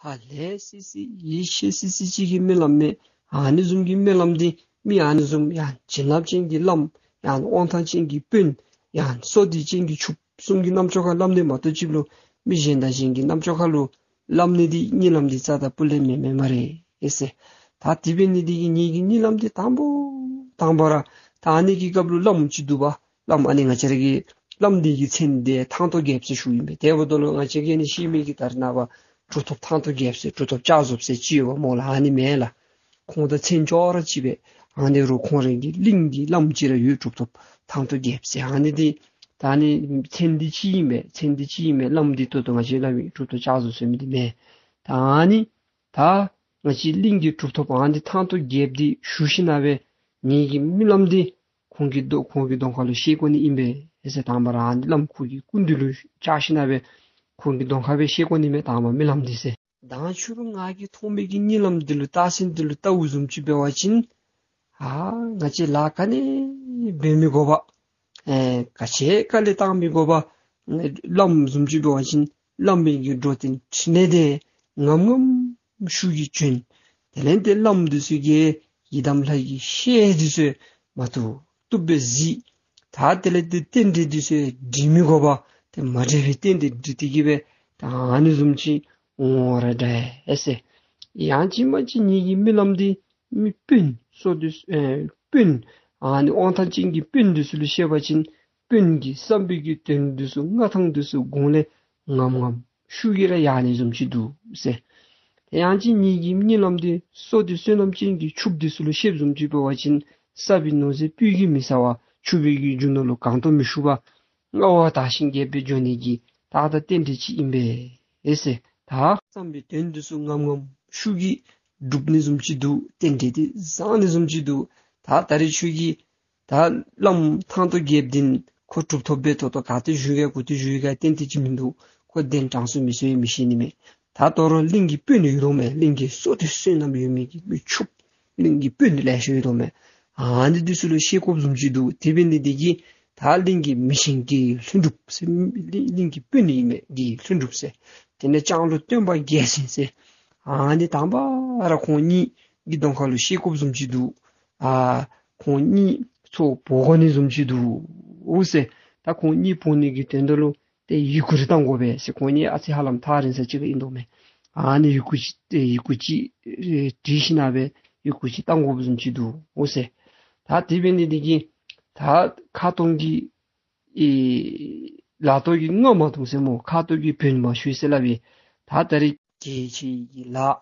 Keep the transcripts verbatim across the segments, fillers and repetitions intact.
ཨ་ལས་སི་སི་ཡེ་ཤེས་སི་སི་ཅིག་གི་རྨི་ལམ་མས། ཨ་ནི་བཟུམ་གྱི་རྨི་ལམ་འདི་མི་ཨ་ནི་བཟུམ་ཡང་བྱིན་རླབས་ཅན་གྱི་བླམ་ཡང་དབང་ཐང་ཅན་གྱི་དཔོན་ཡང་བསོད་བདེ་ཅན་གྱི་ཕྱུགཔོ་གསུམ་གྱི་རྣམ་ཅོ་ཁར་སླབ་ནི་མ་གཏོགས་ཅིག་ལུ་མི་གཞན་དང་གཞན་གྱི་རྣམ་ཅོ་ཁར་ལུ་སླབ་ནི་འདི་རྨི་ལམ་འདི་རྩ་དང་སྤུ་ལས་མེན་མེན་སྨ་རེ་ཨེ་ཟེར། ད་དེ་འབད་ནི་འདི་གིས་ངེ་གི་རྨི་ལམ་འདི་དང་པོ་དང་པ་ར་ད་ཨ་ནི་གི་སྐབས་ལུ་བླམ་ཅིག་འདུག་པ། བླམ་ཨ་ནི་ང་བཅས་ར་གི་བླམ་འདི་གི་མཚན་འདི་ཐང་སྟོང་རྒྱལཔོ་ཟེར་ཞུཝ་ཨིན་པས། དེ་འབདཝ་ད་ལུ་ང་བཅས་ཀྱིས་ཨ་ནི་ཤེས་མི་གི་ད་རེས་ནངས་པ་གྲུབ་ཐོབ་ཐང་སྟོང་རྒྱལཔོ་ཟེར་གྲུབ་ཐོབ་ལྕགས་ཟོབ་ཟེར་ཅིག་ཡོདཔ་སྨོ་ལགས། ཨ་ནི་མེན་ལགས། ཁོང་དང་མཚན་ཅོག་ར་གཅིག་པས། ཨ་ནི་རུང་ཁོང་རའི་གི་གླིང་གི་བླམ་ཅིག་ར་ཡོད། གྲུབ་ཐོབ་ཐང་སྟོང་རྒྱལཔོ་ཟེར། ཨ་ནི་འདི་ད་ཨ་ནི་མཚན་འདི་གཅིག་ཨིན་པས། མཚན་འདི་གཅིག་ཨིན་པས། བླམ་འདི་ད་ལྟོ་ང་བཅས་སླབ་མི་གྲུབ་ཐོབ་ལྕགས་ཟོབ་ཟེར་མི་འདི་མེན། ད་ཨ་ནི་ད་ང་བཅས་གླིང་གི་གྲུབ་ཐོབ་ཨ་ནི་ཐང་སྟོང་རྒྱལཔོ་འདི་བཞུགས་ཞིན་ན་སྦེ་ངེ་གི་རྨི་ལམ་འདི་ཁོང་གི་གདོང་ཁོང་གི་གདོང་ཁ་ལུ་ཤེས་དགོ་ནི་ཨིན་པས་ཨེ་ཟེར། དང་པ་ར་ཨ་ནི་བླམ་ཁོ་གི་སྐུ་མདུན་ལུ་བཅར་ཞིན་ན་སྦེ་ཁོང་གི་གདོང་ཁར་སྦེ་ཤེས་དགོ་ནི་མས། དང་པ་རྨི་ལམ་འདི་ཟེར། མདང་ཕྱི་རུ་ང་གིས་མཐོང་མི་གི་རྨི་ལམ་འདི་ལུ་རྟགས་མཚན་འདི་ལུ་བལྟཝ་བཟུམ་ཅིག་འབད་བ་ཅིན་ཨ་ང་བཅས་ལཱ་ག་ནི་འབད་མི་དགོ་པར་ཨེ་ག་ཅི་དཀའ་ལས་གཏང་མི་དགོ་པར་ཨེ་བླམ་བཟུམ་ཅིག་འབད་བ་ཅིན་བླ་མའི་གི་འགྲོ་དོན་ཕྲིན་ལས་འདི་ངམ་ངམ་ཤུགས་ཀྱིས་འབྱོན། དེ་ལས་ཏེ་བླམ་འདི་ཚུ་གིས་ཡི་དམ་ལྷ་གི་ཞལ་འདི་ཚུ་མ་བཏུབ་བཏུབ་སྦེ་གཟིགས། ད་དེ་ལས་ཏེ་རྟེན་འབྲེལ་འདི་ཚུ་འགྲིག་མི་དགོ་པར་ཏེ་མ་འདྲཝ་སྦེ་རྟེན་འབྲེལ་འགྲིག་སྟེ་གི་སྦེ་ད་ཨ་ནི་བཟུམ་ཅིག་འོང་བར་འདྲ་ཨེ་ཟེར། ཡང་ཅིན་མ་ཅིག་ངེ་གི་རྨི་ལམ་འདི་མི་དཔོན་བསོད་བདེ་ཨེ་དཔོན་ཨ་ནི་དབང་ཐང་ཅན་གྱི་དཔོན་འདི་ཚུ་ལུ་བཤད་པ་ཅིན་དཔོན་གྱི་བསམ་པའི་གི་དོན་འདི་ཚུ་མངའ་ཐང་འདི་ཚུ་དགུང་ལས་ངམ་ངམ་ཤུགས་ཀྱིས་ར་ཡལ་ནི་བཟུམ་ཅིག་འདུག་ཟེར། ཡང་ཅིན་ངེ་གི་རྨི་ལམ་འདི་བསོད་བདེ་བསོད་ནམས་ཅན་གྱི་ཕྱུགཔོ་འདི་ཚུ་ལུ་བཤདཔ་བཟུམ་ཅིག་འབད་བ་ཅིན་ས་སྦེ་ནོར་རྫས་སྤུས་ཀྱིས་མི་ཟ་བར་ཕྱུག་པའི་གི་རྒྱུ་ནོར་ལུ་གང་དུ་མི་ཞུགས་པར་མངའ་འོག་དར་ཞིང་རྒྱས་པར་འགྱོ་ནི་གི་ད་ད་རྟེན་འབྲེལ་ཅིག་ཨིན་པས་ཨེ་ཟེར། ད་བསམ་པའི་དོན་འདི་ཚུ་ངམ་ངམ་ཤུགས་ཀྱིས་འགྲུབ་ནི་བཟུམ་ཅིག་འདུག། རྟེན་འབྲེལ་འདི་བཟང་ནི་བཟུམ་ཅིག་འདུག། ད་ད་རེས་ཁྱོད་ཀྱིས་ད་བླམ་ཐང་སྟོང་རྒྱལཔོ་འདི་ཁོ་གྲུབ་ཐོབ་སྦེ་ད་ལྟོ་ག་ཏེ་བཞུགས་ག་གུ་ཏེ་བཞུགས་ག་ཏན་ཏན་ཅིག་མིན་འདུག། ཁོ་གདན་དྲངས་སུ་མི་སོང་ཡང་མི་ཤེས་ནི་མས། ད་དོ་རུང་གླིང་གི་དཔོན་ཡོད་དོ་མས། གླིང་གི་བསོད་བདེ་བསོད་ནམས་ཡོད་མི་གི་མི་ཕྱུགཔོ་གླིང་གི་དཔོན་ལེ་ཤ་ཡོད་དོ་མས། ཨ་ནི་འདི་ཚུ་ལུ་བཤད་དགོཔ་བཟུམ་ཅིག་འདུག། དེ་འབད་ནི་འདི་གིས་ད་གླིང་གི་མི་ཆེན་གྱི་ལྷུན་གྲུབ་ཟེར་གླིང་གླིང་གི་དཔོན་ཨིན་མས་གྱི་ལྷུན་གྲུབ་ཟེར། དེ་ལས་ལྕང་ལོ་སྟོན་པ་རྒྱལ་མཚན་ཟེར། ཨ་ནི་དང་པ་ར་ཁོང་གཉིས་ཀྱི་གདོང་ཁ་ལུ་ཤེས་དགོཔ་བཟུམ་ཅིག་འདུག། ཨ་ཁོང་གཉིས་ཚུ་འབོ་དགོ་ནི་བཟུམ་ཅིག་འདུག་ཟེར། ད་ཁོང་གཉིས་འབོ་ནི་གི་དོན་དག་ལུ་ཏེ་ཡི་གུ་རེ་བཏང་དགོ་པས་ཟེར། ཁོང་གཉིས་ཨ་ཙི་ཧ་ལམ་ཐག་རིང་ས་ཅིག་ཨིན་དོ་མས། ཨ་ནི་ཡི་གུ་ཅིག་ཏེ་ཡི་གུ་ཅིག་ཨེ་བྲིས་ཞིན་ན་སྦེ་ཡི་གུ་ཅིག་བཏང་དགོཔ་བཟུམ་ཅིག་འདུག་ཟེར། ད་དེ་འབད་ནི་འདི་གིས་ད་ཁ་སྟོང་གི་ཨེ་ལག་སྟོང་གི་རྔ་མ་བརྡུང་ཟེར་སྨོ། ཁ་སྟོང་གི་བོན་མ་ཞུ་ཟེར་སླབ་པས། ད་ད་རེས་རྒྱལ་ཆེ་གི་ལཱ་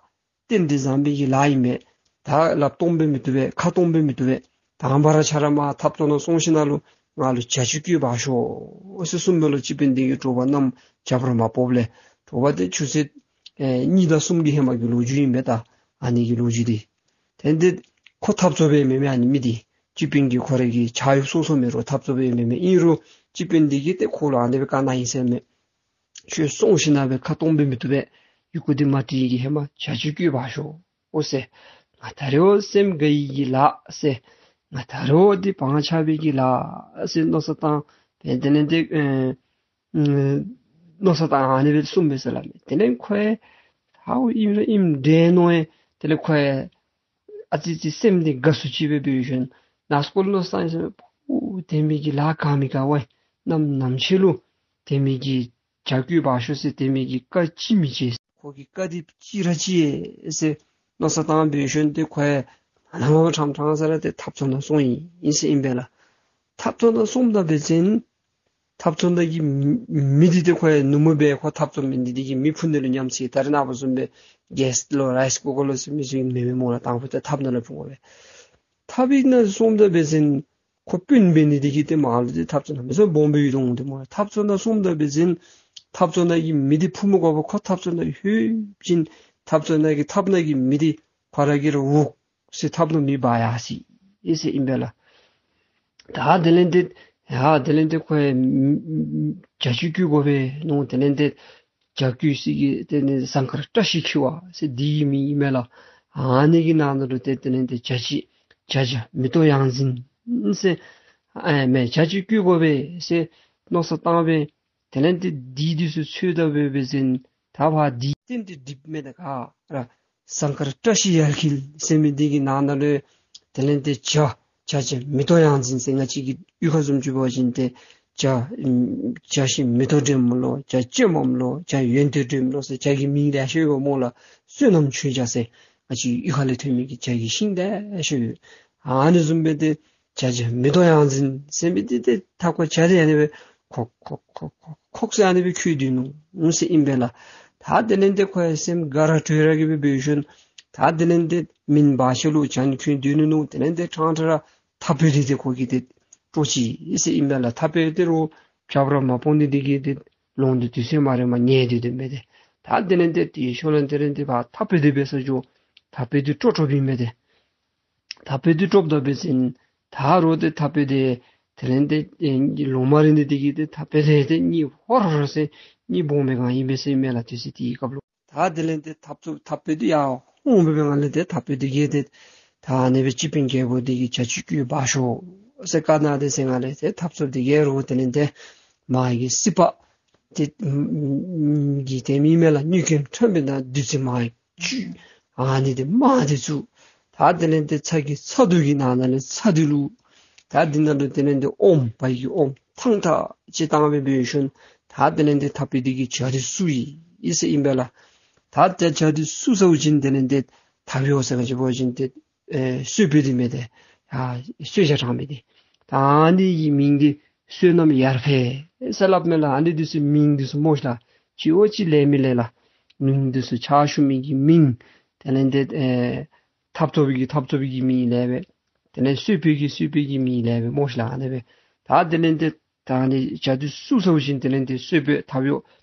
རྟེན་འབྲེལ་བཟང་པོའི་གི་ལཱ་ཨིན་པས། ད་ལགཔ་སྟོང་སྦེ་མི་བཏུབ་པས། ཁ་སྟོང་སྦེ་མི་བཏུབ་པས། དང་པ་ར་ཁྱོད་ར་མར་ཐབ་ཚང་ནང་སོང་ཞིན་ན་ལུ་ང་ལུ་བྱ་ཅིག་བསྐོས་འབག་ཤོག་ཟེར་གསུངམ་ད་ལུ་སྤྱི་དཔོན་འདི་གིས་དྲོ་པ་གནམ་བྱཱར་མ་བབས་ལས་དྲོ་པ་འདི་ཆུ་ཚོད་ཨེ་གཉིས་དང་གསུམ་གྱི་ཧེ་མ་གི་ལོ་རྒྱུས་ཨིན་པས། ད་ཨ་ནི་གི་ལོ་རྒྱུས་འདི་དེ་འདི་ཁོ་འཐབ་རྩོད་འབད་མི་མེན་ཨ་ནི་མི་འདི། སྤྱི་དཔོན་གྱིས་ཁོ་རའི་གི་ཆ་ཡོད་སོ་སོ་མེན་རུང་འཐབ་རྩོད་འབད་མི་མེན། ཨིན་རུང་སྤྱི་དཔོན་འདི་གིས་ཏེ་ཁོ་ལུ་ཨ་ནི་སྦེ་བཀའ་གནང་ཡི་ཟེར་མས། ཁྱོད་སོང་ཞིན་ན་སྦེ་ཁ་སྟོང་སྦེ་མི་བཏུབ་པས། ཡི་གུ་འདི་མ་བྲིས་ཀྱི་ཧེ་མ་བྱ་ཅིག་བསྐོས་འབག་ཤོག་ཨོ་ཟེར། ང་ད་རེས་འོ་སེམས་དགའ་ཡི་གི་ལཱ་ཟེར། ང་ད་རེས་འོ་འདི་བང་ཆགས་པའི་གི་ལཱ་ཟེར་མནོ་བསམ་བཏང་སྦེ་དེ་ལས་ཏེ་ཨེ་ཨེ་མནོ་བསམ་བཏང་ཨ་ནི་སྦེ་གསུངས་པས་ཟེར་སླབ་མས། དེ་ལས་ཁོ་ཡང་ཧ་འོ་ཨིནམ་ར་ཨིནམ་འདྲས་མནོ་ཡི། དེ་ལས་ཁོ་ཡང་ཨ་ཙི་ཙི་སེམས་འདི་དགའ་སུ་ཅིག་སྦེ་འབད་ཞིནམ་ནང་སྐོར་མནོ་བསམ་བཏང་ཡི་ཟེར་མས། ཨོ་དེ་མི་གི་ལཱ་ག་མི་ག་ཝའི་ནམ་ནམ་ཕྱེད་ལུ་དེ་མི་གི་བྱ་བསྐོས་འབག་ཤོག་ཟེར་དེ་མི་གི་བཀའ་ཅིག་མི་བརྗེད། ཁོ་གི་བཀའ་འདི་བརྗེད་ར་བརྗེད་ཟེར་མནོ་བསམ་བཏང་འབད་ཞིནམ་ཏེ་ཁོ་ཡང་ཨ་ནཱ་མ་ཕྲང་ཕྲང་ས་ར་ཏེ་ཐབ་ཚང་ནང་སོང་ཡི་ཨིན་ཟེར་ཨིན་པས་ལགས། ཐབ་ཚང་ནང་སོངམ་ད་འབད་བ་ཅིན་ཐབ་ཚང་ནང་གི་མི་འདི་ཏེ་ཁོ་ཡང་ནུབ་མོ་སྦེ་ཁོ་ཐབ་ཚང་མི་འདི་འདི་གིས་མེ་ཕུ་ནི་ལུ་ཉམས་ཅི། ད་རེས་ནངས་པ་བཟུམ་སྦེ་གེསི་ལོ་རའིསི་ཀུ་ཀར་ལོ་ཟེར་མི་ཚུ་མེན་མས་སྨོ་ལགས། དང་ཕུ་ཏེ་ཐབ་ནང་ལུ་ཕུ་དགོ་པས། ཐབ་ཚང་ནང་སོངམ་ད་འབད་བ་ཅིན་ཁོ་དཔོན་འབད་ནི་འདི་གིས་ཏེ་མར་ལུ་ཏེ་ཐབ་ཚང་ནང་མི་སོང་སྦོམ་སྦེ་ཡོད་དོ་འོང་ཏེ་སྨོ་ལགས། ཐབ་ཚང་ནང་སོངམ་ད་འབད་བ་ཅིན་ཐབ་ཚང་ནང་གི་མེ་འདི་ཕུ་མི་དགོ་པར་ཁོ་ཐབ་ཚང་ནང་ལྷོད་ཞིནམ་ཐབ་ཚང་ནང་གི་ཐབ་ནང་གི་མེ་འདི་ཁོ་ར་གིས་ར་འུག་ཟེར་ཐབ་ནང་མེ་འབར་ཡར་སོ་ཡི་ཟེར་ཨིན་པས་ལགས། ད་དེ་ལས་ཏེ་ཡ་དེ་ལས་ཏེ་ཁོ་ཡང་བྱ་ཅིག་བསྐོས་དགོ་པས་མནོ། དེ་ལས་ཏེ་བྱ་བསྐོས་ས་གི་ཏེ་ནི་ཟངས་དཀར་བཀྲ་ཤིས་འཁྱིལ་བ་ཟེར་འདི་གི་མིང་ཨིན་མས་ལགས། ཨ་ནི་གི་ནང་ན་ལུ་ཏེ་དེ་ལས་ཏེ་བྱ་ཅིག་བྱ་བྱ་མེ་ཏོག་ཡང་འཛིན་ཟེར་ཨེ་མེན་བྱ་ཅིག་བསྐོས་དགོ་པས་ཟེར་མནོ་བསམ་བཏང་སྦེ་དེ་ལས་ཏེ་འདི་འདི་ཚུ་འཚོལ་ད་འབད་བ་ཅིན་ ད་བ་འདི་རྟེན་འབྲེལ་འགྲིག་མས། ད་ག་ར་ཟངས་དཀར་བཀྲ་ཤིས་ཡར་འཁྱིལ་ཟེར་མི་འདི་གི་ནང་ན་ལུ་དེ་ལས་ཏེ་བྱ་བྱ་བྱ་མེ་ཏོག་ཡང་འཛིན་ཟེར་ང་བཅས་ཀྱི་གཡུས་ཁ་བཟུམ་ཅིག་འབད་བ་ཅིན་ཏེ་བྱ་བྱ་ཤིང་མེ་ཏོག་སྒྲོནམ་ལོ། བྱ་སྤྱན་མ་ལོ། བྱ་ཡོན་ཏན་སྒྲོནམ་ལོ་ཟེར་བྱ་གི་མིང་ལེ་ཤ་ཡོད་སྨོ་ལགས། བསོད་ནམས་མཆོད་བྱ་ཟེར་ང་བཅས་གཡུས་ཁ་ལས་ཐོན་མི་གི་བྱ་གི་ཤིང་ལེ་ཤ་ཡོད། ཨ་ནི་བཟུམ་སྦེ་ཏེ་བྱ་བྱ་མེ་ཏོག་ཡང་འཛིན་ཟེར་མི་འདི་ཏེ་ཐབ་ཁར་བྱ་འདི་ཨ་ནི་སྦེ་ཁོག་ཁོག་ཁོག་ཁོག་ཁོག་ཟེར་ཨ་ནི་སྦེ་འཁྱུད་སྡོད་ནུག་ཟེར་ཨིན་པས་ལགས། ད་དེ་ལས་ཏེ་ཁོ་ཡང་སེམས་དགའ་ར་སྤྲོ་ར་གི་སྦེ་འབད་ཞིནམ་ད་དེ་ལས་ཏེ་མེན་བ་ཤ་ལུ་བྱ་ནི་འཁྱུད་སྡོད་ནུག། དེ་ལས་ཏེ་ཕྲང་ཕྲང་ར་ཐག་པ་འདི་ཏེ་ཁོ་གིས་ཏེ་དཀྲོག་ཅི་ཟེར་ཨིན་པས་ལགས། ཐག་པ་འདི་རུང་བྱ་བ་ར་མ་སྤོ་ནི་འདི་གིས་ཏེ་ལོང་འདི་དུས་ཚོད་མ་རེ་མ་ཉལ་ཏེ་སྡོད་མི་འདི། ད་དེ་ལས་ཏེ་དེའི་ཤུལ་ལས་དེ་ལས་ཏེ་བ་ཐག་པ་འདི་འབད་ས་ཅིག་ཐག་པ་འདི་དཀྲོག་དཀྲོགཔ་ཨིན་མས་ཏེ། ཐག་པ་འདི་དཀྲོགཔ་ད་འབད་ཞིནམ་ད་རུང་ཏེ་ཐག་པ་འདི་དེ་ལས་ཏེ་ཨེ་ལོང་མ་རན་ནི་འདི་གིས་ཏེ་ཐག་པ་འདི་ཏེ་གཉིད་ཧོར་ཧོར་ཟེར་གཉིད་སྦོམ་སྦེ་གང་ཨིན་པས་ཟེར་ཨིན་མས་ལགས། དུས་ཚོད་དེའི་སྐབས་ལུ་ད་དེ་ལས་ཏེ་ཐབ་ཚུབ་ཐག་པ་འདི་ཡར་འོང་སྦེ་སྦེ་ང་ལས་ཏེ་ཐག་པ་འདི་གིས་ཏེ་ད་ཨ་ནི་སྦེ་སྤྱི་དཔོན་རྒྱལ་པོ་འདི་གིས་བྱ་ཅིག་བཀོལ་འབག་ཤོག་ཟེར་བཀའ་གནང་སྟེ་ཟེར་ང་ལས་ཏེ་ཐབ་ཚུབ་འདི་གིས་རུང་དེ་ལས་ཏེ་མ་གི་སྲིད་པ་འདི་གི་ཏེ་མི་མེད་ལགས། གཉོས་མཁན་ཁྲོན་པའི་ནང་བདུད་རྩི་མ་བཅུད་ཨ་ནི་འདི་མ་འདི་བཙུགས། ད་དེ་ལས་ཏེ་ཚ་གི་ཚ་དུག་གི་ནང་ན་ལས་ཚ་འདི་བླུགས། ད་འདི་ནང་ལུ་དེ་ལས་ཏེ་ཨོམ་བ་ཡི་ཨོམ་ཐང་ཐང་ཅིག་བཏང་སྦེ་འབད་ཞིནམ་ད་དེ་ལས་ཏེ་ཐག་པ་འདི་གིས་བྱ་འདི་བསུ་ཡི་ཟེར་ཨིན་པས་ལགས། ད་ཏེ་བྱ་འདི་བསུ་ཚརཝ་ཅིག་དེ་ལས་ཏེ་ཐག་པ་འོ་ཟེར་ག་ཅི་འབད་བ་ཅིན་ཏེ་ཨེ་གསོལ་པ་འདི་མས་ཏེ། ཡ་གསོལ་ཇ་དྲང་མི་འདི། ད་ཨ་ནི་གི་མིང་འདི་བསོད་ནམས་ཡར་འཕེལ་ཟེར་སླབ་མས་ལགས། ཨ་ནི་འདི་ཚུ་མིང་འདི་ཚུ་སྨོ་ཤ་ལགས། ཅིག་འོ་ཅིག་ལེགས་མི་ལེགས་ལགས། མིང་འདི་ཚུ་ཕྱག་ཞུ་མི་གི་མིང་དེ་ལས་ཏེ་ཨེ་ཐབ་ཚུབ་པའི་གི་ཐབ་ཚུབ་པའི་གི་མིང་ལེགས་པས། དེ་ལས་གསོལ་པའི་གི་གསོལ་པའི་གི་མིང་ལེགས་པས་སྨོ་ཤ་ལགས། ཨ་ནི་སྦེ་ད་དེ་ལས་ཏེ་ད་ཨ་ནི་བྱ་འདི་བསུ་ཚརཝ་ཅིག་དེ་ལས་ཏེ་གསོལ་པ་ཐག་པ་འོ་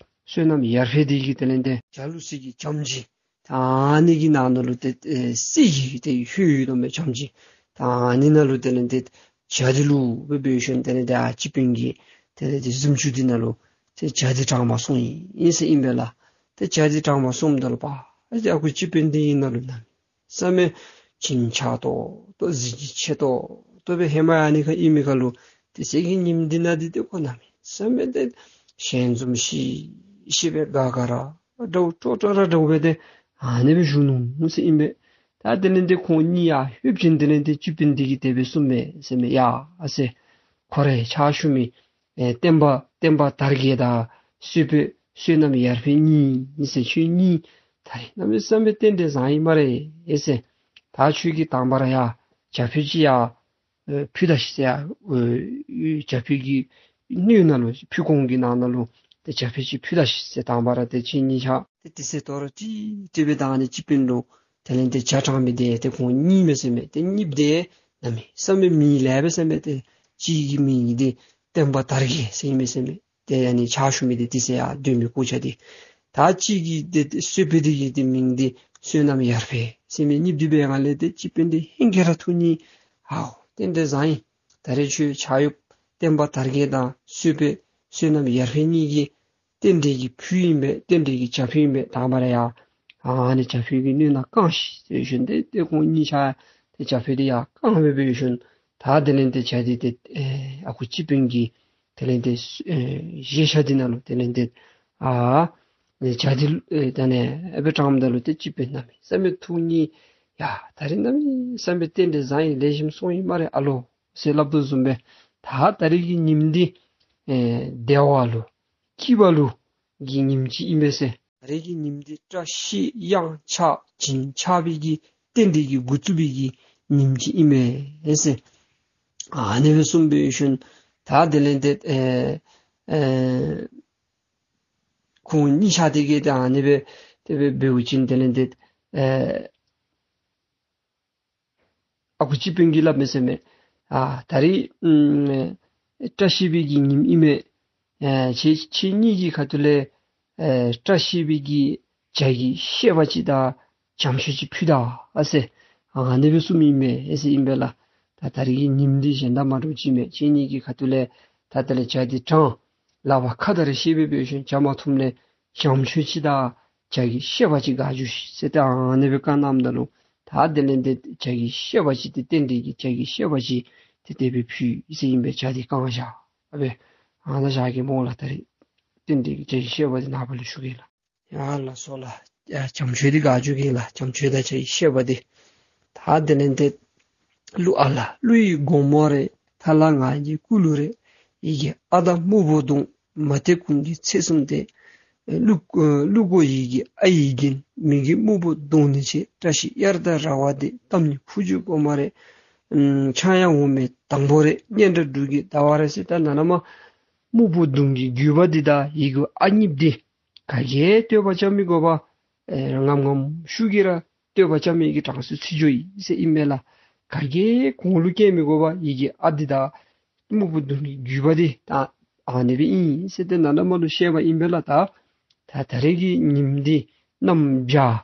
བསོད་ནམས་ཡར་འཕེལ་འདི་གིས་དེ་ལས་ཏེ་བྱ་བླུག་ས་གི་ཁྱམས་ཅིག་ད་ཨ་ནི་གི་ནང་ན་ལུ་ཏེ་ཨེ་གསེར་གྱི་ཏེ་ཧོད་ཡོད་དོ་མས་ཁྱམས་ཅིག། ད་ཨ་ནི་ནང་ལུ་དེ་ལས་ཏེ་བྱ་འདི་བླུགས་སྦེ་འབད་ཞིནམ་དེ་ལས་ཏེ་ཨ་སྤྱི་དཔོན་གྱི་དེ་ལས་ཏེ་གཟིམ་ཅུང་འདི་ནང་ལུ་ཏེ་བྱ་འདི་དྲངམ་སོང་ཡི་ཟེར་ཨིན་པས་ལགས། ཏེ་བྱ་འདི་དྲངམ་སོངམ་ད་ལུ་པ་ཨ་ཙི་ཨ་ཁུ་སྤྱི་དཔོན་འདི་གི་ནང་ལུ་གནམ་མེད་ས་མེད་བྱིན་ཆགས་ཏོག་ཏོ་གཟི་བརྗིད་ཆེ་ཏོག་ཏོ་སྦེ་ཧེ་མ་ཨ་ནི་ཁར་ཨིན་མི་ཁར་ལུ་དེ་ཚེ་གི་ཉིནམ་འདི་ནང་འདི་ཏེ་ཁོ་གནམ་མེད་ས་མེད་ཏེ་ཞལ་འཛུམ་ཤིག་ཤིག་སྦེ་དགའ་དགའ་ར་འདྲཝ་སྤྲོ་སྤྲོ་ར་འདྲཝ་སྦེ་ཏེ་ཨ་ནི་སྦེ་བཞུགས་ནུག་ཟེར་ཨིན་པས། ད་དེ་ལས་ཏེ་ཁོང་གཉིས་ཡར་ལྷོདཔ་ཅིག་དེ་ལས་ཏེ་སྤྱི་དཔོན་འདི་གིས་དེ་སྦེ་གསུངམ་མས་ཟེར་མས། ཡ་ཟེར་ཁོ་རའི་ཕྱག་ཞུ་མི་ཨེ་བསྟན་པ་བསྟན་པ་དར་རྒྱས་དང་གསོལ་པ་བསོད་ནམས་ཡར་འཕེལ་གཉིས་ཟེར་ཁྱོད་གཉིས་ད་རེས་གནམ་མེད་ས་མེད་རྟེན་འབྲེལ་བཟང་ཡི་སྨ་རེ་ཟེར། ད་ཁྱོད་ཀྱིས་དང་པ་ར་ཡར་བྱ་ཕོར་ཅིག་ཡར་ཨེ་ཕུལ་ད་ཤིག་ཟེར། ཡར་ཨེ་བྱ་ཕོར་གྱི་སྣོད་ནང་ལུ་ཕུར་གོང་གི་ནང་ན་ལུ་ཏེ་བྱ་ཕོར་ཅིག་ཕུལ་ད་ཤིག་ཟེར། དང་པ་ར་ཏེ་ཁྱེད་གཉིས་ཆ་ཏེ་དེ་ཚེ་དོ་རུང་ཏེ་དེ་སྦེ་ད་ཨ་ནི་སྤྱི་དཔོན་ལུ་དེ་ལས་ཏེ་བྱ་དྲངས་མི་འདི་ཏེ་ཁོང་གཉིས་མས་ཟེར་མས། ཏེ་གཉིསཔོ་འདི་གནམ་མེད་ས་མེད་མིང་ལེགས་པས་ཟེར་མས། ཏེ་གཅིག་གི་མིང་འདི་བསྟན་པ་དར་རྒྱས་ཟེར་ཨིན་མས་ཟེར་མས། ཏེ་ཨ་ནི་ཕྱག་ཞུ་མི་འདི་དེ་ཚེ་ཡར་སྡོད་མི་སྐུ་ཆ་འདི། ད་གཅིག་གི་ཏེ་ཏེ་གསོལ་པ་འདི་གི་ཏེ་མིང་འདི་བསོད་ནམས་ཡར་འཕེལ་ཟེར་མས། གཉིསཔོ་འདི་འབད་བའི་སྒང་ལས་ཏེ་སྤྱི་དཔོན་འདི་ཧིང་གིས་ར་ཐུགས་མཉེས། ཨའོ་རྟེན་འབྲེལ་བཟང་ཡི། ད་རེས་ཁྱོད་ཕྱག་གཡོགཔ་བསྟན་པ་དར་རྒྱས་དང་གསོལ་པ་བསོད་ནམས་ཡར་འཕེལ་གཉིས་ཀྱི་རྟེན་འབྲེལ་གྱི་ཕུར་ཨིན་པས། རྟེན་འབྲེལ་གྱི་བྱ་ཕོར་ཨིན་པས། དང་པ་ར་ཡར་ཨ་ནི་བྱ་ཕོར་གྱི་སྣོད་ནང་བཀང་ཤིག་ཟེར་ཞིནམ་ཏེ་ཏེ་ཁོང་གཉིས་ཆ་ཏེ་བྱ་ཕོར་འདི་ཡར་བཀང་སྦེ་འབད་ཞིནམ་ད་དེ་ལས་ཏེ་བྱ་འདི་ཏེ་ཨེ་ཨ་ཁུ་སྤྱི་དཔོན་གྱི་དེ་ལས་ཏེ་ཨེ་བཞེས་ཤ་འདི་ནང་ལུ་དེ་ལས་ཏེ་ཨ་ནི་བྱ་འདི་ཨེ་ད་ཨ་ནི་སྦེ་དྲངམ་ད་ལུ་ཏེ་སྤྱི་དཔོན་གནམ་མེད་ས་མེད་ཐུགས་མཉེས། ཡ་ད་རེས་གནམ་མེད་ས་མེད་རྟེན་འབྲེལ་བཟང་ཡི། ལེགས་ཤོམ་སོང་ཡི་སྨ་རེ་ཨ་ལོ་ཟེར་སླབ་དོ་བཟུམ་སྦེ་ད་ད་རེས་ཀྱི་ཉིནམ་འདི་ཨེ་བདེ་བ་ལུ་སྐྱིད་པ་ལུ་གི་ཉིནམ་ཅིག་ཨིན་པས་ཟེར། ད་རེས་ཀྱི་ཉིནམ་འདི་བཀྲ་ཤིས་གཡང་ཆགས་བྱིན་ཆགས་པའི་གི་རྟེན་འབྲེལ་གྱི་འགོ་བཙུགས་པའི་གི་ཉིནམ་ཅིག་ཨིན་མས་ཟེར། ཨ་ནི་སྦེ་གསུངས་འབད་ཞིནམ་ད་དེ་ལས་ཏེ་ཨེ་ཨེ་ཁོང་གཉིས་ཆ་དེ་གིས་ད་ཨ་ནི་སྦེ་དེ་སྦེ་འབདཝ་ཅིག་དེ་ལས་ཏེ་ཨེ་ཨ་ཁུ་སྤྱི་དཔོན་གྱིས་སླབ་མས་ཟེར་མས། ཨ་ད་རེས་ཨམ་བཀྲ་ཤིས་པའི་གི་ཉིནམ་ཨིན་མས། ཨེ་ཁྱེད་ཁྱེད་གཉིས་ཀྱི་ཁ་ཐུག་ལས་ཨེ་བཀྲ་ཤིས་པའི་གི་བྱ་གི་བཤད་པ་ཅིག་དང་བྱམས་ཆོས་ཅིག་ཕུལ་ད་ཨ་ཟེར། ཨ་ནི་སྦེ་གསུངམ་ཨིན་མས་ཨེ་ཟེར་ཨིན་པས་ལགས། ད་ད་རེས་ཀྱི་ཉིནམ་འདི་གཞན་དང་མ་འདྲཝ་ཅིག་མས། ཁྱེད་གཉིས་ཀྱི་ཁ་ཐུག་ལས་ད་དེ་ལས་བྱ་འདི་དྲངས། ལག་པར་ཁ་དར་བཤེད་སྦེ་འབད་ཞིནམ་བྱ་མ་ཐུབ་ལས་བྱམས་ཆོས་ཅིག་དང་བྱ་གི་བཤད་པ་ཅིག་བཀའ་བསྒྱུར་ཤིག་ཟེར་ཏེ་ཨ་ནི་སྦེ་བཀའ་གནངམ་ད་ལུ་ད་དེ་ལས་ཏེ་བྱ་གི་བཤད་པ་ཅིག་ཏེ་རྟེན་འབྲེལ་གྱི་བྱ་གི་བཤད་པ་ཅིག་ཏེ་དེ་སྦེ་ཕུལ་ཡི་ཟེར་ཨིན་པས། བྱ་འདི་བཀང་བཞག་ཨ་སྦེ་ཨ་ནཱ་བཞག་གེ་སྨོ་ལགས། ད་རེས་རྟེན་འབྲེལ་གྱི་བྱ་གི་བཤད་པ་འདི་ནངས་པ་ལུ་ཞུ་གེ་ལགས། ཡ་ལགས་སོ་ལགས། ཡ་བྱམས་ཆོས་འདི་ག་ཅི་གི་ལགས། བྱམས་ཆོས་དང་བཅས་པའི་བཤད་པ་འདི། ད་དེ་ལས་ཏེ་གླུ་ཨ་ལ་གླུ་ཡི་དགོངས་པ་རེད། ཐ་ལ་ང་གི་སྐུ་གླུ་རེད། ཡི་གེ་ཨ་དང་སྨུག་པོ་གདོང་། མ་བསྡད་ཁུང་གི་ཚེས་གསུམ་སྟེ། གླུ་གླུ་མགོ་ཡི་གེ་ཨ་ཡིག་ཡིན། མི་གི་སྨུག་པོ་གདོང་ནི་ཆེ། བཀྲ་ཤིས་དབྱར་ཟླ་ར་བ་འདི། གཏམ་ནི་ཁུ་བྱུག་སྒོ་མ་རེད། ཨམ་ཆང་ཡང་འོ་མའི་དང་པོ་རེད། སྙན་གྲགས་འབྲུག་གི་ཟླ་བ་རེད་ཟེར། ད་ནཱ་ལས་མར་སྨུག་པོ་གདོང་གི་བརྒྱུད་པ་འདི་དང་ཡི་གེ་ཨ་གཉིས་འདི་ག་གིས་བསྟོད་པ་རྐྱབ་མི་དགོས་པ། ཨེ་ངམ་ངམ་ཤུགས་ཀྱིས་ར་བསྟོད་པ་རྐྱབ་མི་གི་གྲངས་སུ་ཚུད་འགྱོ་ཡི་ཟེར་ཨིན་མས་ལགས། ག་གིས་གོང་ལུ་བཀལ་མི་དགོས་པ། ཡི་གེ་ཨ་འདི་དང་སྨུག་པོ་གདོང་གི་བརྒྱུད་པ་འདི་ད་ཨ་ནི་སྦེ་ཨིན་ཟེར་ཏེ་ནཱ་ལས་མར་ལུ་བཤད་པ་ཨིན་པས་ལགས། ད་ད་ད་རེས་ཀྱི་ཉིནམ་འདི་གནམ་བྱཱར་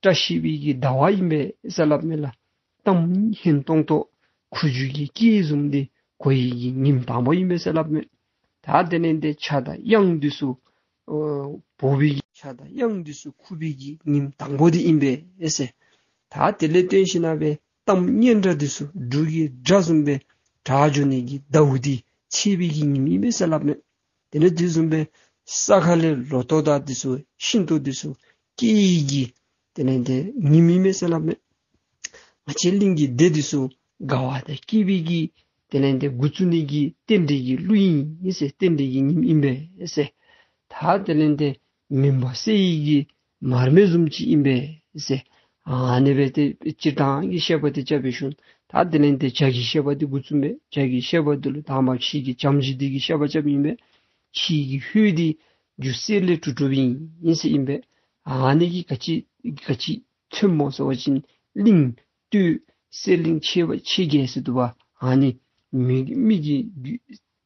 བཀྲ་ཤིས་པའི་གི་ཟླ་བ་ཨིན་པས་ཟེར་སླབ་མས་ལགས། གཏམ་སྙན་ཏོང་ཏོ་ཁུ་བྱུག་གི་སྐད་བཟུམ་འདི་གོ་ཡི་གི་ཉིནམ་དང་པོ་ཨིན་པས་ཟེར་སླབ་མས། ད་དེ་ལས་ཏེ་ཇ་དང་གཡང་འདི་ཚུ་ཨོ་འབོ་བའི་གི་ཇ་དང་གཡང་འདི་ཚུ་འཁུ་བའི་གི་ཉིནམ་དང་པོ་འདི་ཨིན་པས་ཟེར། ད་དེ་ལས་བརྟེན་ཞིན་ན་སྦེ་གཏམ་སྙན་གྲགས་འདི་ཚུ་འབྲུག་གི་སྒྲ་བཟུམ་སྦེ་གྲགས་འགྱོ་ནི་གི་ཟླཝ་འདི་ཚེས་པའི་གི་ཉིནམ་ཨིན་པས་ཟེར་སླབ་མས། དེ་ལས་དེ་བཟུམ་སྦེ་ས་ཁ་ལས་ལོ་ཐོག་དང་འདི་ཚུ་ཤིང་ཏོག་འདི་ཚུ་སྐྱེ་ཡི་གི་དེ་ལས་ཏེ་ཉིནམ་ཨིན་མས་ཟེར་སླབ་མས། ང་བཅས་གླིང་གི་སྡེ་འདི་ཚུ་དགའ་བ་དང་སྐྱིད་པའི་གི་དེ་ལས་ཏེ་འགོ་བཙུགས་ནི་གི་རྟེན་འབྲེལ་གྱི་གླུ་ཨིན་ཟེར། རྟེན་འབྲེལ་གྱི་ཉིནམ་ཨིན་པས་ཟེར། ད་དེ་ལས་ཏེ་མུན་པ་སེལ་ཡི་གི་མར་མེ་བཟུམ་ཅིག་ཨིན་པས་ཟེར། ཨ་ནི་སྦེ་ཏེ་སྤྱིར་བཏང་གི་བཤད་པ་འདི་རྐྱབ་པའི་ཤུལ་ད་དེ་ལས་ཏེ་ཇ་གི་བཤད་པ་འདི་འགོ་བཙུགས་མས། ཇ་གི་བཤད་པ་འདི་ལུ་དང་པ་ཕྱི་གི་བྱམས་བརྩེ་འདི་གི་བཤད་པ་རྐྱབ་ཨིན་པས། ཕྱི་གི་ལྷོད་འདི་རྒྱུ་གསེར་ལས་གྲུབ་གྲུབ་ཨིན་ཨིན་ཟེར་ཨིན་པས། ཨ་ནི་གིས་ག་ཅི་ག་ཅི་མཚོན་སྨོ་ཟེར་བ་ཅིན་གླིང་སྟོད་གསེར་གླིང་ཆེ་བ་ཆེ་རྒྱས་ཟེར་འདུག་པ། ཨ་ནི་མི་མི་གི་རྒྱུད་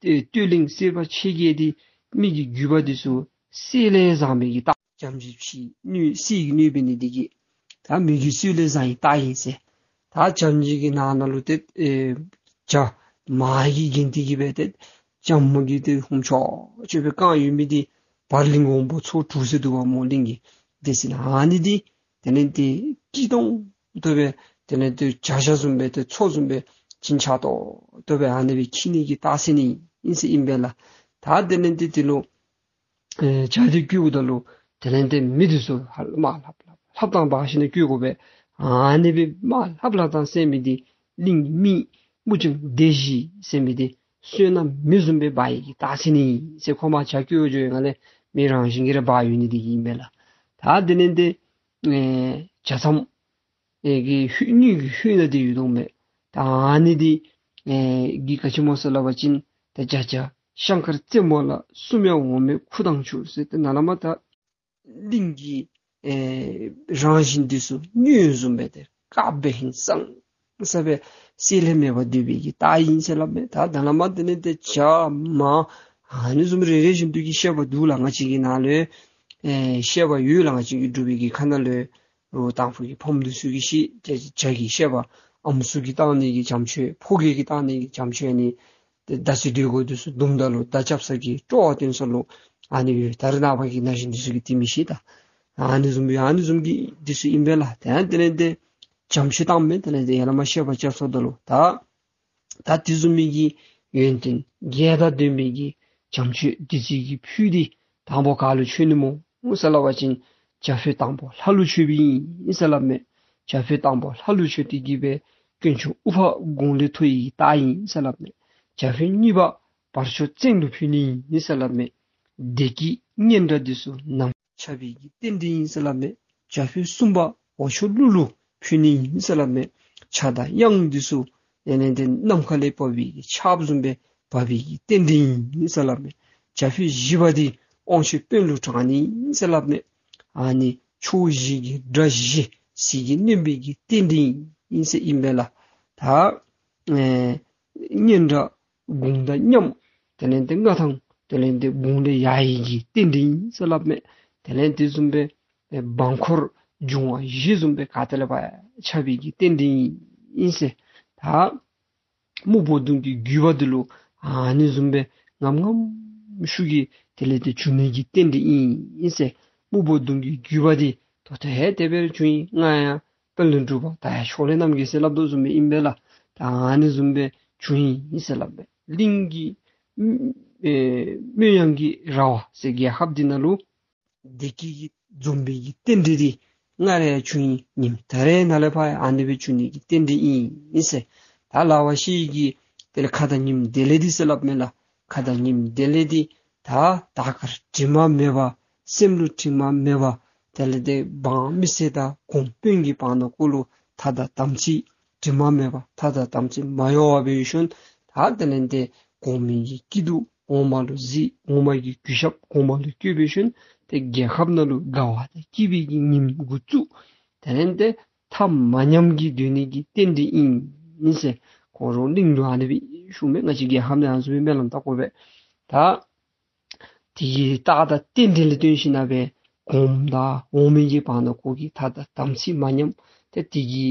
ཨེ་སྟོད་གླིང་གསེར་པ་ཆེ་རྒྱས་འདི་མི་གི་རྒྱུད་པ་འདི་ཚུ་གསེར་ལས་བཟང་བའི་གི་རྟགས། བྱམས་ཀྱི་ཕྱི་སྣོད་གསེར་གྱི་སྣོད་འབད་ནི་འདི་གིས་ད་མི་རྒྱུད་ཚུ་ལས་བཟང་བའི་རྟགས་ཨིན་ཟེར། ད་བྱམས་ཀྱི་གི་ནང་ན་ལུ་ཏེ་ཨེ་བྱ་མ་གི་རྒྱན་འདི་གིས་སྦེ་ཏེ་བྱམས་མ་གི་ཏེ་ཧུམ་ཆོག་ཆོ་སྦེ་བཀང་ཡོད་མི་འདི་བར་གླིང་འོམ་བུ་ཚོ་དྲུག་ཟེར་འདུག་པ་སྨོ། གླིང་གི་སྡེ་ཟེར་ན་ཨ་ནི་འདི་དེ་ལས་ཏེ་སྐྱིད་ཏོང་ཏོ་སྦེ་དེ་ལས་ཏེ་བྱ་ཤ་བཟུམ་སྦེ་ཏེ་མཚོ་བཟུམ་སྦེ་བྱིན་ཆགས་ཏོག་ཏོ་སྦེ་ཨ་ནི་སྦེ་འཁྱིལ་ནི་གི་རྟགས་མཚན་ཨིན་ཟེར་ཨིན་པས་ལགས། ད་དེ་ལས་ཏེ་དེ་ལུ་ཨེ་ཇ་འདི་བསྐོལཝ་ད་ལུ་དེ་ལས་ཏེ་མེ་འདི་ཚུ་ཧ་ལམ་ལྷབ་ལྷབ་ལྷབ་བཏང་འབག་ཞིན་ན་བསྐོལ་དགོ་པས། ཨ་ནི་སྦེ་མར་ལྷབ་ལྷབ་བཏང་ཟེར་མི་འདི་གླིང་གི་མི་མུ་ལྕང་སྡེ་བཞི་ཟེར་མི་འདི་བསོད་ནམས་མེ་བཟུམ་སྦེ་འབར་ཡི་གི་རྟགས་མཚན་ཨིན་ཟེར། ཁོ་མར་ཇ་བསྐོལ་འགྱོ་བའི་སྒང་ལས་མེ་རང་བཞིན་གྱིས་ར་འབར་ཡོད་ནི་འདི་གིས་ཨིན་པས་ལགས། ད་དེ་ལས་ཏེ་ཨེ་ཇ་མཚམས་ཨེ་གི་ཧོད་སྣོད་ཀྱི་ཧོད་ནང་འདི་ཡོད་དོ་མས། ད་ཨ་ནི་འདི་ཨེ་གི་ག་ཅི་སྨོ་ཟེར་སླབ་པ་ཅིན་ད་བྱ་བྱ་ཤང་དཀར་རྩེ་མོ་ལ། སུམ་ཡང་འོ་མའི་ཁུ་དང་ཆུ་ཟེར། ཏེ་ནཱ་ལས་མར་ད་གླིང་གི་ཨེ་རང་བཞིན་འདི་ཚུ་སྣོད་བཟུམ་སྦེ་ཏེ་དཀརཔོ་སྦེ་ཧིང་སངས་ས་སྦེ་གསལ་ལྷད་མེད་པར་སྡོད་པའི་གི་རྟགས་ཨིན་ཟེར་སླབ་མས། ད་ད་ལས་མར་དེ་ལས་ཏེ་བྱ་མ་ཨ་ནི་བཟུམ་རེ་རེ་བཞིན་དུ་གི་བཤད་པ་འདུག་ལགས། ང་བཅས་ཀྱི་ནང་ལུ་ཨེ་བཤད་པ་ཡོད་ལགས། ང་བཅས་ཀྱི་འབྲུག་པའི་གི་ཁ་ནང་ལུ་ཨོ་དང་ཕུ་གི་ཕམ་འདི་ཚུ་གིས་ཤེས། ཇ་ཇ་གི་བཤད་པ། ཨམ་སྲུ་གིས་བཏང་ནི་གི་བྱམས་ཆོས། ཕོ་རྒྱས་ཀྱིས་བཏང་ནི་གི་བྱམས་ཆོས་ནི། ཏེ་མདའ་རྩེད་དོ་གོ་འདི་ཚུ་དུམ་མདའ་ལུ་མདའ་རྐྱབ་ས་གི་སྤྲོ་བ་སྟོན་ས་ལུ་ཨ་ནི་ཡོད། ད་རེས་ནངས་པ་གི་ན་གཞོན་འདི་ཚུ་གིས་དེ་མི་ཤེས་ད། ཨ་ནི་བཟུམ་ཨ་ནི་བཟུམ་གྱི་འདི་ཚུ་ཨིན་པས་ལགས། ཏེ་ཨ་དེ་ལས་ཏེ་བྱམས་ཆོས་བཏངམ་མས། དེ་ལས་ཏེ་ཡར་ལས་མར་བཤད་པ་རྐྱབ་སོངམ་ད་ལུ་ད་ད་དེ་བཟུམ་མའི་གི་ཡོན་ཏན་བརྒྱད་དང་ལྡན་པའི་གི་བྱམས་ཆོས་འདི་ཚུ་གི་ཕུད་འདི་དང་པོ་ག་ལུ་མཆོད་ནི་སྨོ་ཟེར་སླབ་པ་ཅིན་བྱ་ཕུད་དང་པོ་ལྷ་ལུ་མཆོདཔ་ཨིན་ཟེར་སླབ་མས། བྱ་ཕུད་དང་པོ་ལྷ་ལུ་མཆོད་དེ་གིས་སྦེ་དཀོན་མཆོག་ཨུཏྤལ་དགུང་ལས་མཐོ་ཡི་རྟགས་ཨིན་ཟེར་སླབ་མས། བྱ་ཕུད་གཉིས་པ་བར་ཕྱོགས་བཙན་ལུ་ཕུལ་ནི་ཨིན་ཟེར་སླབ་མས། བདེ་སྐྱིད་སྙན་གྲགས་འདི་ཚུ་ནམ་ཁྱབ་པའི་གི་རྟེན་འབྲེལ་ཨིན་ཟེར་སླབ་མས། བྱ་ཕུད་གསུམ་པ་འོག་ཕྱོགས་ཀླུ་ལུ་ཕུལ་ནི་ཨིན་ཟེར་སླབ་མས། ཇ་དང་གཡང་འདི་ཚུ་དེ་ལས་ཏེ་ནམ་མཁའ་ལས་བབས་པའི་གི་ཆརཔ་བཟུམ་སྦེ་འབབ་པའི་གི་རྟེན་འབྲེལ་ཨིན་ཟེར་སླབ་མས། བྱ་ཕུད་བཞི་པ་འདི་དབང་ཕྱུག་དཔོན་ལུ་དྲང་ནི་ཨིན་ཟེར་སླབ་མས། ཨ་ནི་ཕྱོགས་བཞི་གི་དགྲ་བཞི་ཟིལ་གྱིས་གནོན་པའི་གི་རྟེན་འབྲེལ་ཨིན་ཟེར་ཨིན་པས་ལགས། ད་ཨེ་སྙན་གྲགས་དགུང་དང་མཉམ། དེ་ལས་ཏེ་མངའ་ཐང་དེ་ལས་ཏེ་དགུང་ལས་ཡར་ཡི་གི་རྟེན་འབྲེལ་ཨིན་ཟེར་སླབ་མས། དེ་ལས་དེ་བཟུམ་སྦེ་ཨེ་འབངས་འཁོར་འབྱུང་བ་བཞི་བཟུམ་སྦེ་ག་ཏེ་ལས་ཕར་ཡང་ཁྱབ་པའི་གི་རྟེན་འབྲེལ་ཨིན་ཟེར། ད་སྨུག་པོ་གདོང་གི་བརྒྱུད་པ་འདི་ལུ་ཨ་ནི་བཟུམ་སྦེ་ངམ་ངམ་ཤུགས་ཀྱིས་དེ་ལས་ཏེ་འབྱུང་ནི་གི་རྟེན་འབྲེལ་ཨིན་ཟེར། སྨུག་པོ་གདོང་གི་བརྒྱུད་པ་འདི་ད་ལྟོ་ཧེ་དེ་སྦེ་ར་བྱུང་ཡི། སྔགས་ཡང་དཔལ་ལྡན་འབྲུག་པ་ད་ཡང་ཕྱོགས་ལས་རྣམ་རྒྱལ་ཟེར་སླབ་དོ་བཟུམ་སྦེ་ཨིན་པས་ལགས། ད་ཨ་ནི་བཟུམ་སྦེ་བྱུང་ཡི་ཟེར་སླབ་མས། གླིང་གི་ཨེ་སྨོན་གཡང་གི་ར་བ་ཟེར་རྒྱལ་ཁབ་འདི་ནང་ལུ་བདེ་སྐྱིད་ཀྱི་ འཛོམས་པའི་གི་རྟེན་འབྲེལ་འདི་སྔར་ཡང་བྱུང་ཡི། ཉིནམ་ད་རེས་ནཱ་ལས་ཕར་ཡང་ཨ་ནི་སྦེ་འབྱུང་ནི་གི་རྟེན་འབྲེལ་ཨིན་ཟེར། ད་ལ་བ་ཤི་ཡི་གི་དེ་ལས་ཁ་དང་ཉིནམ་དེ་ལས་འདི་ཟེར་སླབ་མས་ལགས། ཁ་དང་ཉིནམ་དེ་ལས་འདི་ད་དར་དཀར་དྲི་མ་མེད་པ། སེམས་ལུ་དྲི་མ་མེད་པ། དེ་ལས་འདི་འབངས་མི་སེར་དང་གོང་དཔོན་གྱི་བར་ན་ཀོ་ལུ་ཐ་དང་དམ་ཚིག་དྲི་མ་མེད་པ། ཐ་དང་དམ་ཚིག་མ་ཡོ་བ་འབད་ཞིནམ་ད་དེ་ལས་འདི་གོང་མའི་གི་སྐྱིད་སྡུག་གོང་མ་ལུ་གཟིགས། གོང་མ་གི་གུས་ཞབས་གོང་མ་ལུ་བསྐྱེད་འབད་ཞིནམ་ཏེ་རྒྱལ་ཁབ་ནང་ལུ་དགའ་བ་དང་སྐྱིད་པའི་གི་ཉིནམ་འགོ་བཙུགས། དེ་ལས་འདི་མཐའ་མ་ཉམས་ཀྱི་སྡོད་ནི་གི་རྟེན་འབྲེལ་ཨིན་ཟེར། ཁོང་རོང་གླིང་ལུ་ཨ་ནི་སྦེ་ཞུཝ་མས། ང་བཅས་རྒྱལ་ཁབ་ནང་ཡང་ཟེར་སྦེ་སྨོན་ལམ་བཏབ་དགོ་པས། ད་དེ་གི་རྟགས་དང་རྟེན་འབྲེལ་ལུ་བརྟེན་ཞིནམ་སྦེ་གོངམ་དང་འོག་མའི་གི་བར་ན་ཀོ་གི་ཐ་དང་དམ་ཚིག་མ་ཉམས། ཏེ་དེ་གི་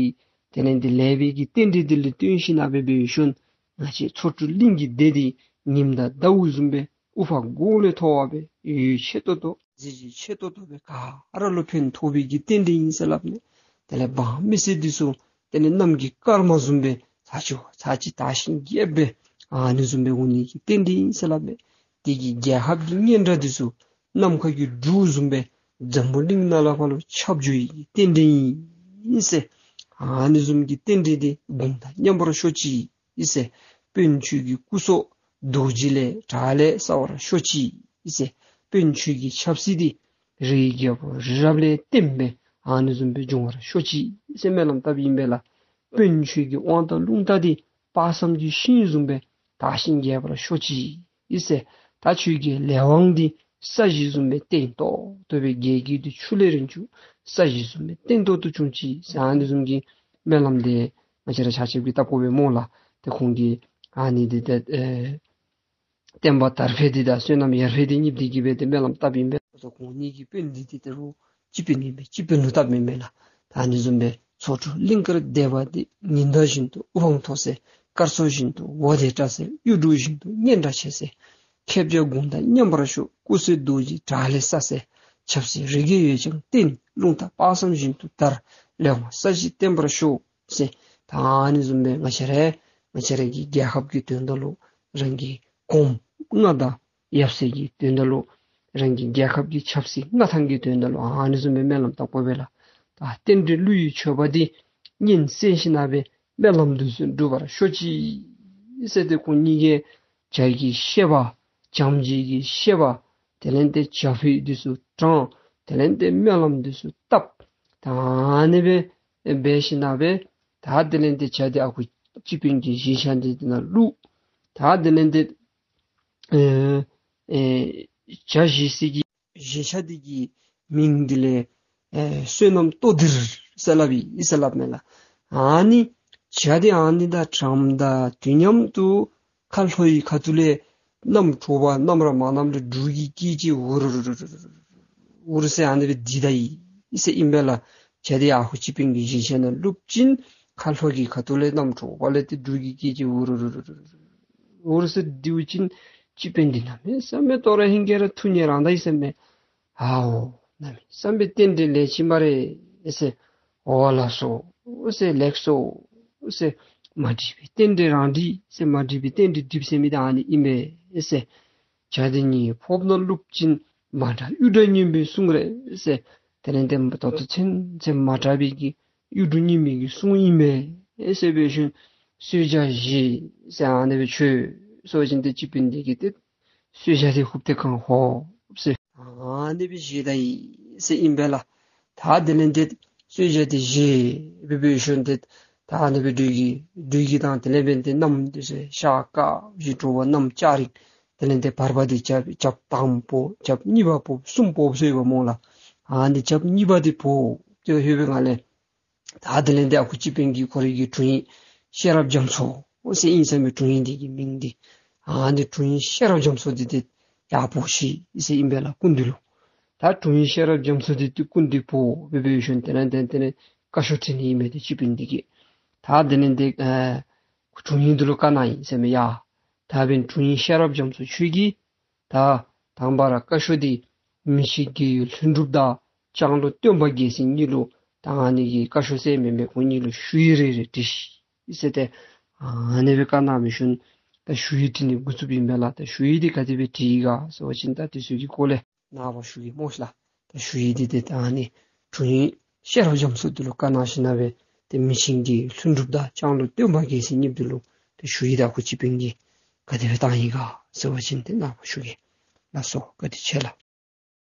དེ་ལས་འདི་ལེགས་པའི་གི་རྟེན་འབྲེལ་འདི་ལུ་བརྟེན་ཞིནམ་སྦེ་འབད་ཞིནམ་ང་བཅས་ཚོ་དྲུག་གླིང་གི་སྡེ་འདི་ཉིམ་དང་ཟླཝ་བཟུམ་སྦེ་དབུ་འཕང་མགོ་ལས་མཐོ་བ་སྦེ་ཡོན་ཆེ་ཏོག་ཏོ་གཟི་བརྗིད་ཆེ་ཏོག་ཏོ་སྦེ་ག་ར་ལུ་ཕན་ཐོགས་པའི་གི་རྟེན་འབྲེལ་ཨིན་ཟེར་སླབ་མས། དེ་ལས་འབངས་མི་སེར་འདི་ཚུ་དེ་ལས་གནམ་གྱི་སྐར་མ་བཟུམ་སྦེ་ཚར་གཅིག་ཚར་གཅིག་དར་ཞིང་རྒྱས་སྦེ་ཨ་ནི་བཟུམ་སྦེ་འོང་ནི་གི་རྟེན་འབྲེལ་ཨིན་ཟེར་སླབ་མས། དེ་གི་རྒྱལ་ཁབ་ཀྱི་སྙན་གྲགས་འདི་ཚུ་ནམ་མཁའ་གི་འབྲུག་བཟུམ་སྦེ་འཛམ་བུ་གླིང་ནང་ལས་ཕར་ལུ་ཁྱབ་འགྱོ་ནི་གི་རྟེན་འབྲེལ་ཨིན་ཟེར། ཨ་ནི་བཟུམ་གྱི་རྟེན་འབྲེལ་འདི་དགུང་དང་མཉམ་པར་ཤོག་ཅིག་ཟེར། དཔོན་ཁྱོད་ཀྱི་སྐུ་སྲོག་རྡོ་རྗེ་ལས་དྲག་ལས་གསལ་བར་ཤོག་ཅིག་ཟེར། དཔོན་ཁྱོད་ཀྱི་ཆབ་སྲིད་འདི་རིའི་རྒྱལ་པོ་རི་རབ་ལས་བརྟན་སྦེ་ཨ་ནི་བཟུམ་སྦེ་འབྱུང་བར་ཤོག་ཅིག་ཟེར་སྨོན་ལམ་བཏབ་ཨིན་པས་ལགས། དཔོན་ཁྱོད་ཀྱི་དབང་ཐང་རླུང་རྟ་འདི་དཔག་བསམ་གྱི་ཤིང་བཟུམ་སྦེ་དར་ཞིང་རྒྱས་པར་ཤོག་ཅིག་ཟེར། ད་ཁྱོད་ཀྱི་ལས་དབང་འདི་ས་གཞི་བཟུམ་སྦེ་བརྟན་ཏོག་ཏོ་སྦེ་རྒྱལ་ཁབ་འདི་ཆུ་ལས་རིང་ཅུང་ས་གཞི་བཟུམ་སྦེ་བརྟན་ཏོག་ཏོ་འབྱུང་ཅིག་ཟེར་ཨ་ནི་བཟུམ་གྱི་སྨོན་ལམ་འདི་ང་བཅས་ར་ཆ་ཁྱབ་ཀྱིས་བཏབ་དགོ་པས་སྨོ་ལགས། ཏེ་ཁོང་གིས་ཨ་ནི་འདི་ཏེ་ཨེ་བསྟན་པ་དར་འཕེལ་འདི་དང་བསོད་ནམས་ཡར་འཕེལ་འདི་གཉིས་འདི་གིས་སྦེ་ཏེ་སྨོན་ལམ་བཏབ་ཨིན་པས། ཁོང་གཉིས་ཀྱི་དཔོན་འདི་ཏེ་ད་རུང་སྤྱི་དཔོན་ཨིན་པས། སྤྱི་དཔོན་ལུ་བཏབ་མི་མེན་ལགས། ད་ཨ་ནི་བཟུམ་སྦེ་ཚོ་དྲུག་གླིང་དཀར་སྡེ་པ་འདི་ཉི་ཟླ་བཞིན་དུ་དབུ་འཕང་མཐོ་ཟེར། སྐར་ཚོགས་བཞིན་དུ་འོད་ཟེར་བཀྲ་ཟེར། གཡུ་འབྲུག་བཞིན་དུ་སྙན་གྲགས་ཆེ་ཟེར། ཁྱེད་ཅག་དགུང་དང་མཉམ་པར་ཤོག། སྐུ་ཚེ་རྡོ་རྗེ་བྲག་ལས་སྲ་ཟེར། ཆབ་སྲིད་རི་རྒྱལ་འོད་ཀྱང་བརྟན། རླུང་རྟ་དཔག་བསམ་བཞིན་དུ་དར། ལས་དབང་ས་གཞི་བརྟན་པར་ཤོག་ཟེར། ད་ཨ་ནི་བཟུམ་སྦེ་ང་བཅས་ར་ང་བཅས་ར་གི་རྒྱལ་ཁབ་ཀྱི་དོན་དག་ལུ་རང་གི་གོངམ་ལྔ་དང་ཡབ་སྲས་ཀྱི་དོན་དག་ལུ་རང་གི་རྒྱལ་ཁབ་ཀྱི་ཆབ་སྲིད་མངའ་ཐང་གི་དོན་དག་ལུ་ཨ་ནི་བཟུམ་སྦེ་སྨོན་ལམ་བཏབ་དགོ་པས་ལགས། ད་རྟེན་འབྲེལ་བསླུ་བའི་ཆོས་པ་འདི་སྙན་གསན་ཞིནམ་སྦེ་སྨོན་ལམ་འདི་ཚུ་འགྲུབ་པར་ཤོག་ཅིག་ཟེར། ཏེ་ཁོང་གཉིས་ཀྱིས་བྱ་གི་བཤད་པ་བྱམས་བརྩེ་གི་བཤད་པ་དེ་ལས་ཏེ་བྱ་ཕོད་འདི་ཚུ་དྲང་། དེ་ལས་ཏེ་སྨོན་ལམ་འདི་ཚུ་བཏབ། ད་ཨ་ནི་སྦེ་འབད་ཞིནམ་སྦེ་ད་དེ་ལས་ཏེ་བྱ་འདི་ཨ་ཁུ་སྤྱི་དཔོན་གྱི་བཞེས་ཤག་འདི་ནང་བླུགས། ད་དེ་ལས་ཏེ་ཨེ་ཨེ་བྱ་བཞེས་སའི་གི་བཞེས་ཤག་འདི་གི་མིང་འདི་ལས་ཨེ་བསོད་ནམས་སྟོད་འདིར་ཟེར་སླབ་ཨིན་ཟེར་སླབ་མས་ལགས། ཨ་ནི་བྱ་འདི་ཨ་ནི་དང་འགྲམ་དང་དུས་མཉམ་དུ་ཁ་ལྷོ་ཡི་ཁ་ཐུག་ལས་གནམ་དྲོ་པ་གནམ་ར་མ་གནམ་ལས་འབྲུག་གི་སྐད་ཅིག་འུར་འུར་འུར་ཟེར་ཨ་ནི་སྦེ་ལྡིར་ད་ཡི་ཟེར་ཨིན་པས་ལགས། བྱ་འདི་ཨ་ཁུ་སྤྱི་དཔོན་གྱི་བཞེས་ཤག་ནང་བླུག་ཅིན་ཁ་ལྷོ་གི་ཁ་ཐུག་ལས་གནམ་དྲོ་པ་ལས་ཏེ་འབྲུག་གི་སྐད་ཅིག་འུར་འུར་འུར་འུར་འུར་ཟེར་ལྡིར་ཅིན་སྤྱི་དཔོན་འདི་གནམ་མེད་ས་མེད་དོ་རུང་ཧིང་གིས་ར་ཐུགས་མཉེས་རང་ད་ཡི་ཟེར་མས། ཨའོ་གནམ་མེད་ས་མེད་རྟེན་འབྲེལ་ལེགས་ཕྱིན་པ་རེ་ཟེར། འོ་ལགས་སོ་ཟེར། ལེགས་སོ་ཟེར། མ་འགྲིག་པའི་རྟེན་འབྲེལ་རང་འགྲིག་ཟེར། མ་འགྲིག་པའི་རྟེན་འབྲེལ་འགྲིག་ཟེར་མི་འདི་ཨ་ནི་ཨིན་པས་ཟེར། བྱ་འདི་ངེའི་ཕོརཔ་ནང་བླུག་ཅིན་མ་དྲག་གཡུ་དྲག་སྙན་པའི་གསུང་རེད་ཟེར། དེ་ལས་ཏེ་ད་ལྟོ་ཚུན་ཚོད་མ་དྲག་པའི་གི་གཡུ་འབྲུག་སྙན་པའི་གི་གསུང་ཨིན་པས་ཟེར་འབད་ཞིནམ་གསོལ་ཇ་བཞེས་ཟེར་ཨ་ནི་སྦེ་ཞུ་ཞུ་ཞིནམ་ཏེ་སྤྱི་དཔོན་འདི་གིས་ཏེ་གསོལ་ཇ་འདི་ཧུབ་སྟེ་གང་ཧོབ་ཟེར་ཨ་ནི་སྦེ་བཞེས་ད་ཡི་ཟེར་ཨིན་པས་ལགས། ད་དེ་ལས་ཏེ་གསོལ་ཇ་འདི་བཞེས་སྦེ་འབད་ཞིནམ་ཏེ་ད་ཨ་ནི་སྦེ་འབྲུག་གི་འབྲུག་གི་དང་དེ་ལས་འབད་ཏེ་གནམ་འདི་ཚུ་ཤར་དཀརཔོ་ཅིག་དྲོ་པ་གནམ་སྐྱ་རིང་། དེ་ལས་ཏེ་བར་པ་འདི་རྒྱབ་རྒྱབ་དང་པོ་རྒྱབ་གཉིས་པ་བོ་གསུམ་བོ་ཟེར་བ་སྨོ་ལགས། ཨ་ནི་རྒྱབ་གཉིས་པ་འདི་བོ་ཏེ་ལྷོད་པའི་ངང་ལས་ད་དེ་ལས་ཏེ་ཨ་ཁུ་སྤྱི་དཔོན་གྱིས་ཁོ་རའི་གི་དྲུང་ཡིག་ཤེས་རབ་རྒྱ་མཚོ་ཟེར་ཨིན་ཟེར་མས། དྲུང་ཡིག་འདི་གི་མིང་འདི། ཨ་ནི་དྲུང་ཡིག་ཤེས་རབ་རྒྱ་མཚོ་འདི་ཏེ་ཡར་འབོ་ཤིག་ཟེར་ཨིན་པས་ལགས་སྐུ་མདུན་ལུ། ད་དྲུང་ཡིག་ཤེས་རབ་རྒྱ་མཚོ་འདི་ཏེ་སྐུ་མདུན་འབོ་སྦེ་འབད་ཞིནམ་དེ་ལས་ཏེ་དེ་ལས་བཀའ་ཤོག་བྲིས་ནི་ཨིན་མས་ཏེ་སྤྱི་དཔོན་འདི་གིས། ད་དེ་ལས་ཏེ་ཨེ་དྲུང་ཡིག་འདི་ལུ་བཀའ་གནང་ཡི་ཟེར་མས། ཡ་ད་འབདན་དྲུང་ཡིག་ཤེས་རབ་རྒྱ་མཚོ་ཁྱོད་ཀྱིས་ད་དང་པ་ར་བཀའ་ཤོག་འདི་མི་ཤིགས་དགེ་ཡུལ་ལྷུན་གྲུབ་དང་ལྕང་ལོ་སྟོན་པ་རྒྱལ་མཚན་གཉིས་ལུ་ད་ཨ་ནི་གི་བཀའ་ཤོག་ཟེར་མེན་མས། ཁོང་གཉིས་ལུ་ཞུ་ཡིག་རེ་རེ་བྲི་ཤིག་ཟེར་ཏེ་ཨ་ནི་སྦེ་བཀའ་གནང་འབད་ཞིནམ་ད་ཞུ་ཡིག་བྲི་ནི་འགོ་བཙུགསཔ་ཨིན་པས་ལགས། ད་ཞུ་ཡིག་འདི་ག་དེ་སྦེ་བྲིས་ཡི་ག་ཟེར་བ་ཅིན་ད་དེ་ཚུ་གི་སྐོར་ལས་ནངས་པ་ཞུ་གེ་སྨོ་ཤིག་ལགས། ད་ཞུ་ཡིག་འདི་ཏེ་ད་ཨ་ནི་དྲུང་ཡིག་ཤེས་རབ་རྒྱ་མཚོ་འདི་ལུ་བཀའ་གནང་ཞིནམ་ལས་ཏེ་མི་ཆེན་གྱི་ལྷུན་གྲུབ་དང་ལྕང་ལོ་སྟོན་པ་རྒྱལ་མཚན་གཉིས་འདི་ལུ་ཏེ་ཞུ་ཡིག་དང་གུ་ཅིག་སྤུན་གྱིས་ག་དེ་སྦེ་བཏང་ཡི་ག་ཟེར་བ་ཅིན་ཏེ་གནང་བ་ཞུ་གེ། ལགས་སོ། བཀའ་དྲིན་ཆེ་ལགས།